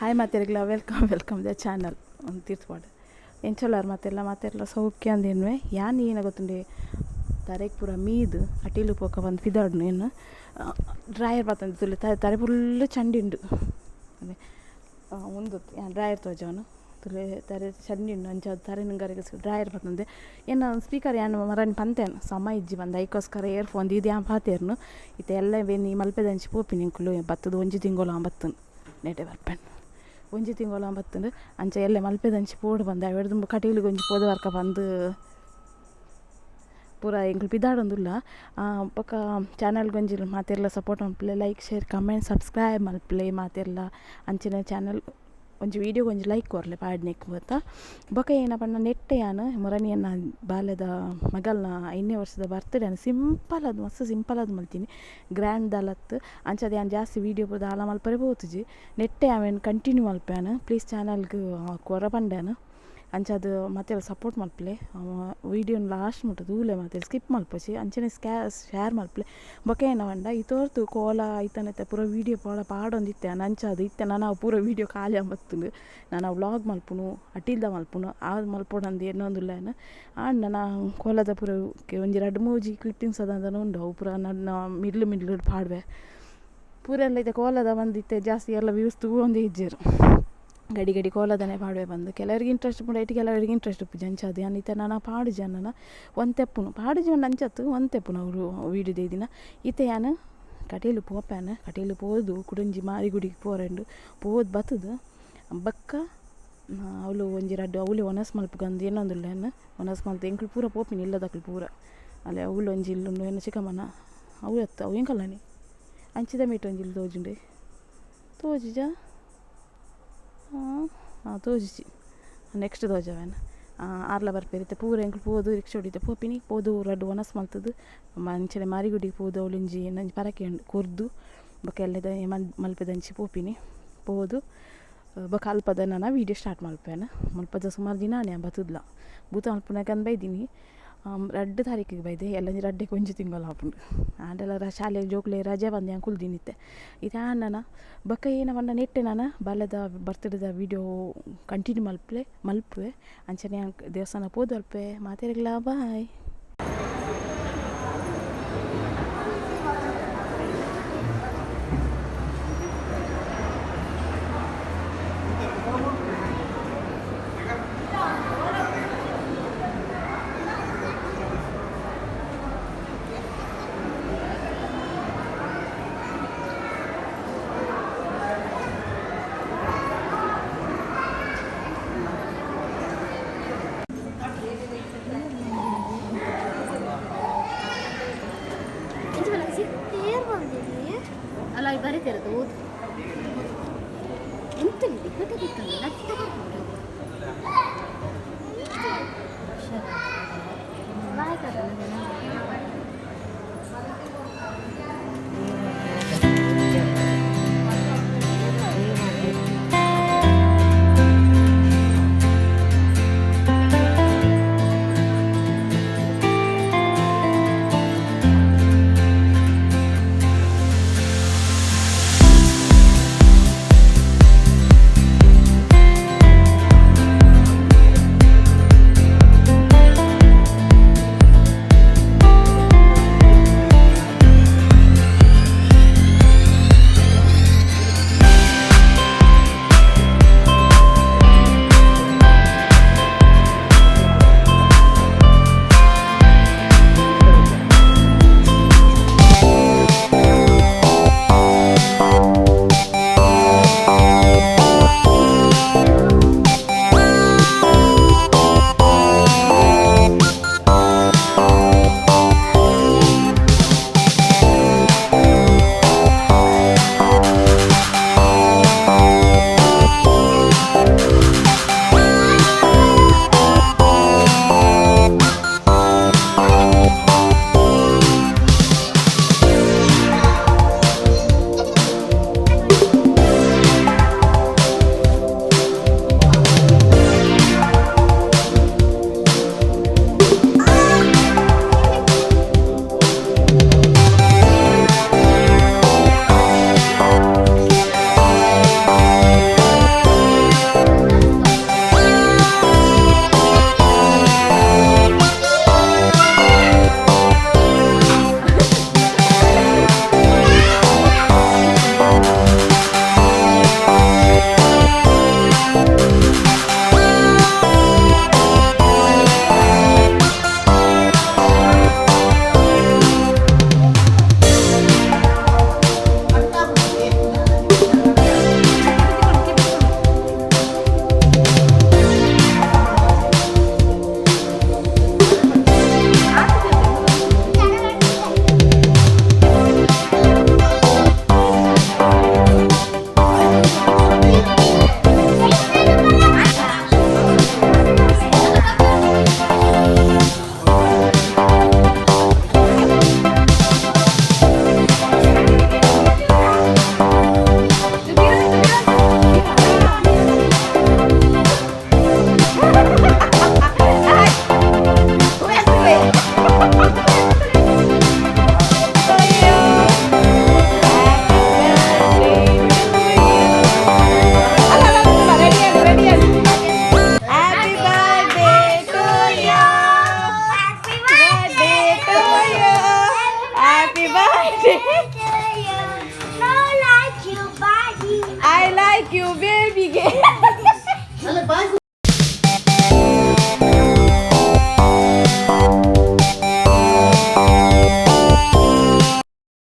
Hi ಮಾತೆರ್ಗ್ಲ welcome welcome the channel ಒಂದು ತೀರ್ಥಪಾಡು ಎಂಚೊಲ್ಲಾರ್ ಮಾತೆರ್ಲ ಮಾತೆರ್ಲ ಸೌಖ್ಯ ಅಂದೇನ್ವೆ ಯಾನ್ ಏನ ಗೊತ್ತುಂಡೆ ತರೆಕ್ ಪೂರ ಮೀದ್ ಅಟಿಲು ಪೋಕ ಬಂದು ಪಿದಾಡ್ನು ಏನು ಡ್ರಾಯರ್ ಬತ್ತಂದು ತುಲೆ ತರೆ ಫುಲ್ಲು ಚಂಡಿ ಉಂಡು ಉಂದು ಡ್ರಾಯರ್ ತೋಜವನು ತುಲೆ ತರೆ ಚಂಡಿ ಉಂಡು ಅಂಚ ತರೆ ನುಂಗರಿಗೆ ಡ್ರಾಯರ್ ಬತ್ತಂದೆ ಏನ ಸ್ಪೀಕರ್ ಯಾನ್ ಮರನ್ ಪಂತೇನು ಸಮ ಇಜ್ಜಿ ಬಂದು ಐಕೋಸ್ಕರ ಇಯರ್ಫೋನ್ ದೀದ್ ಯಾನ್ ಪಾತೆರ್ನು ಇತ್ತೆ ಎಲ್ಲ ಬೇನಿ ಮಲ್ಪೆದಂಚಿ ಪೋಪಿನಿ ಎಂಕುಲು ಬತ್ತದ ಒಂಜಿ ತಿಂಗೊಲು ಬತ್ತನ್ ನೆಟೆ ಬರ್ಪೆನ್ ಒಂಜಿ ತಿಂಗೊಲು ಬತ್ತುಂಡು ಅಂಚ ಎಲ್ಲೆ ಮಲ್ಪೆದಂಚಿ ಪೋಡು ಬಂದೆ ಅವೆಡ್ದು ಕಟೀಲಿಗೆ ಒಂಜಿ ಪೋದು ವರ್ಕ ಬಂದು ಪೂರ ಎಂಕುಲು ಪಿದಾಡೊಂದುಲ್ಲ. ಬೊಕ ಚಾನಲ್ಗೆ ಒಂಜಿ ಮಾತೆರ್ಲ ಸಪೋರ್ಟ್ ಮಲ್ಪುಲೆ, ಲೈಕ್ ಶೇರ್ ಕಮೆಂಟ್ ಸಬ್ಸ್ಕ್ರೈಬ್ ಮಲ್ಪುಲೆ ಮಾತೆರ್ಲ. ಅಂಚನೆ ಚಾನಲ್ ಒಂಜಿ ವೀಡಿಯೋಗೆ ಒಂಜಿ ಲೈಕ್ ಕೊರ್ಲೆ ಪಾಡ್ನೆಕ್ ಪೂತ. ಬೊಕ ಏನ ಪಂಡ ನೆಟ್ಟೆ ಯಾನ್ ಮೊರನಿ ಎನ್ನ ಬಾಲೆದ ಮಗಲ್ನ 5ನೇ ವರ್ಷದ ಬರ್ತ್ಡೇ ಸಿಂಪಲ್ ಅದು ಮಸ್ತ್ ಸಿಂಪಲ್ ಅದು ಮಲ್ತೀನಿ, ಗ್ರ್ಯಾಂಡ್ ದಾಲತ್ತು. ಅಂಚಾದ್ ಯಾನ್ ಜಾಸ್ತಿ ವೀಡಿಯೋ ಪೂರ ದಾಲ ಮಲ್ಪರೆ ಪೋತುಜಿ. ನೆಟ್ಟೆ ಅವೆನ್ ಕಂಟಿನ್ಯೂ ಮಲ್ಪೆನು ಪ್ಲೀಸ್ ಚಾನಲ್ಗ್ ಕೊರ ಪಂಡೇನು. ಅಂಚಾದ್ ಮಾತೆರ್ಲ ಸಪೋರ್ಟ್ ಮಲ್ಪುಲೆ, ವೀಡಿಯೋನ್ ಲಾಸ್ಟ್ ಮುಟ್ಟ ತೂಲೆ ಮಾತೆರ್ ಸ್ಕಿಪ್ ಮಲ್ಪೊಚಿ, ಅಂಚನೆ ಶೇರ್ ಮಲ್ಪುಲೆ. ಬೊಕ ಏನ ಪಂಡ ಇತೋರ್ತು ಕೋಲ ಐತನತೆ ಪೂರ ವೀಡಿಯೋ ಪೂರ ಪಾಡೊಂದಿತ್ತೆ ಅಂಚಾದ್ ಇತ್ತೆ ನನ ಅವು ಪೂರ ವೀಡಿಯೋ ಖಾಲಿ ಆಂಬತ್ತುಂಡು. ನನ ವ್ಲಾಗ್ ಮಲ್ಪುನು ಅಟಿಲ್ದ ಮಲ್ಪುನು ಆ ಮಲ್ಪೊಡಂದು ಎನ್ನೊಂದುಲ್ಲ ಯಾನ್. ಆಂಡ ನನ ಕೋಲದ ಪೂರ ಒಂಜಿ ರಡ್ಡ್ ಮೂಜಿ ಕ್ಲಿಪ್ಪಿಂಗ್ಸ್ ದಾದನ ಉಂಡು, ಅವು ಪೂರ ನನ್ನ ಮಿಡ್ಲ್ ಮಿಡ್ಲ್ ಪಾಡುವೆ ಪೂರ ಎಲ್ಲ. ಇತ್ತೆ ಕೋಲದ ಬಂದಿತ್ತೆ ಜಾಸ್ತಿ ಎಲ್ಲ ವ್ಯೂಸ್ ತೂವೊಂದೇ ಇಜ್ಜೆರ್, ಗಡಿ ಗಡಿ ಕೋಲದನೆ ಪಾಡುವೆ ಬಂದು. ಕೆಲವರಿಗೆ ಇಂಟ್ರೆಸ್ಟ್ ಉಪ್ಪುಂಡು ಐಟ್, ಕೆಲವರಿಗೆ ಇಂಟ್ರೆಸ್ಟ್ ಉಪ್ಪುಜಿ. ಅಂಚಾದ್ ಯಾನ್ ಇತ್ತೆ ನನ ಪಾಡುಜಿ ನನ ಒಂತೆಪ್ಪುನು ಪಾಡುಜಿ ಪಂಡ ಅಂಚತ್ತು ಒಂತೆಪ್ಪುನು ಅವರು ವೀಡಿಯೋ ದೈದಿನ. ಇತ್ತೆ ಯಾನ್ ಕಟೀಲು ಪೋಪೆನ್, ಕಟೀಲು ಪೋದು ಕುಡೊಂಜಿ ಮಾರಿಗುಡಿಗೆ ಪೋರೆಂಡು ಪೋದು ಬತ್ತುದು ಬೊಕ್ಕ ಅವ್ಲು ಒಂಜಿ ರಡ್ಡ್ ಅವ್ಲೆ ಒಣಸ್ ಮಲ್ಪುಗಂದು ಎನ್ನೊಂದುಲ್ಲ ಯಾನ್. ಒಣಸ್ ಮಲ್ತ್ ಎಂಕುಲು ಪೂರ ಪೋಪಿನಿ ಇಲ್ಲದಕುಲು ಪೂರ ಅಲ್ಲೇ ಅವ್ಲು ಒಂಜಿ ಇಲ್ಲುಂಡು ಎನ್ನ ಚಿಕ್ಕಮ್ಮನ ಅವು ಎತ್ತ ಅವು ಎಂಕಲ್ಲಾನೆ ಅಂಚಿದ ಮೀಟ್ ಒಂಜಿ ಇಲ್ಲು ತೋಜುಂಡೆ ತೋಜಿಜಾ ಹಾಂ ತೋಜಿಜಿ ನೆಕ್ಸ್ಟ್ ತೋಜವೇನ ಆರ್ಲ ಬರ್ಪೇರು. ಇತ್ತೆ ಪೂರ ಎಂಕುಲು ಪೋದು ರಿಕ್ಷಾ ಹೊಡಿತೆ ಪೋಪಿನಿ, ಪೋದು ರಡ್ಡ್ ಒಣಸ್ ಮಲ್ತುದು ಅಂಚನೆ ಮಾರಿಗುಡಿಗೆ ಪೋದು ಅವ್ಲೊಂಜಿ ಏನೊಂಜಿ ಪರಕೆ ಉಂಡು ಕೊರ್ದು ಬೊಕ ಎಲ್ಲದ ಮಲ್ಪೆದಂಚಿ ಪೋಪಿನಿ. ಪೋದು ಬೊಕ ಅಲ್ಪದ ನನ ವೀಡಿಯೋ ಸ್ಟಾರ್ಟ್ ಮಲ್ಪೇನು. ಮಲ್ಪದ ಸುಮಾರು ದಿನ ಆಂಡ್ ಬತ್ತುದ್ಲ ಬೂತ ಮಲ್ಪುನಗ ಬೈದಿನಿ ರಡ್ಡ್ ತಾರೀಕಿಗೆ ಬೈದೆ ಎಲ್ಲಂಜಿ ರಡ್ಡೆಗೆ ಒಂಜಿ ತಿಂಗಳು ಆಪುಂಡು. ಆಂಡಲ ಶಾಲೆ ಜೋಕುಲೆ ರಜೆ ಬಂದು ಯಾನ್ ಕುಲ್ದಿನಿ ಇತ್ತೆ. ಇತ್ತೆ ಆಂಡನ ಬೊಕ ಏನ ಪಂಡ ನೆಟ್ಟೆ ನನ ಬಾಲೆದ ಬರ್ತ್ಡೇದ ವೀಡಿಯೋ ಕಂಟಿನ್ಯೂ ಮಲ್ಪುಲೆ ಮಲ್ಪುವೆ. ಅಂಚನೆ ಯಾನ್ ದೇವಸ್ಥಾನ ಪೋದು ಅಲ್ಪೆ ಮಾತೆರೆಗ್ಲಾ ಬಾಯ್. ಅಲ್ಲ ಬರೀತಿರೋದು ಓದು ಎಂತ ಇದೆ ನಟ್ಟ ಏ.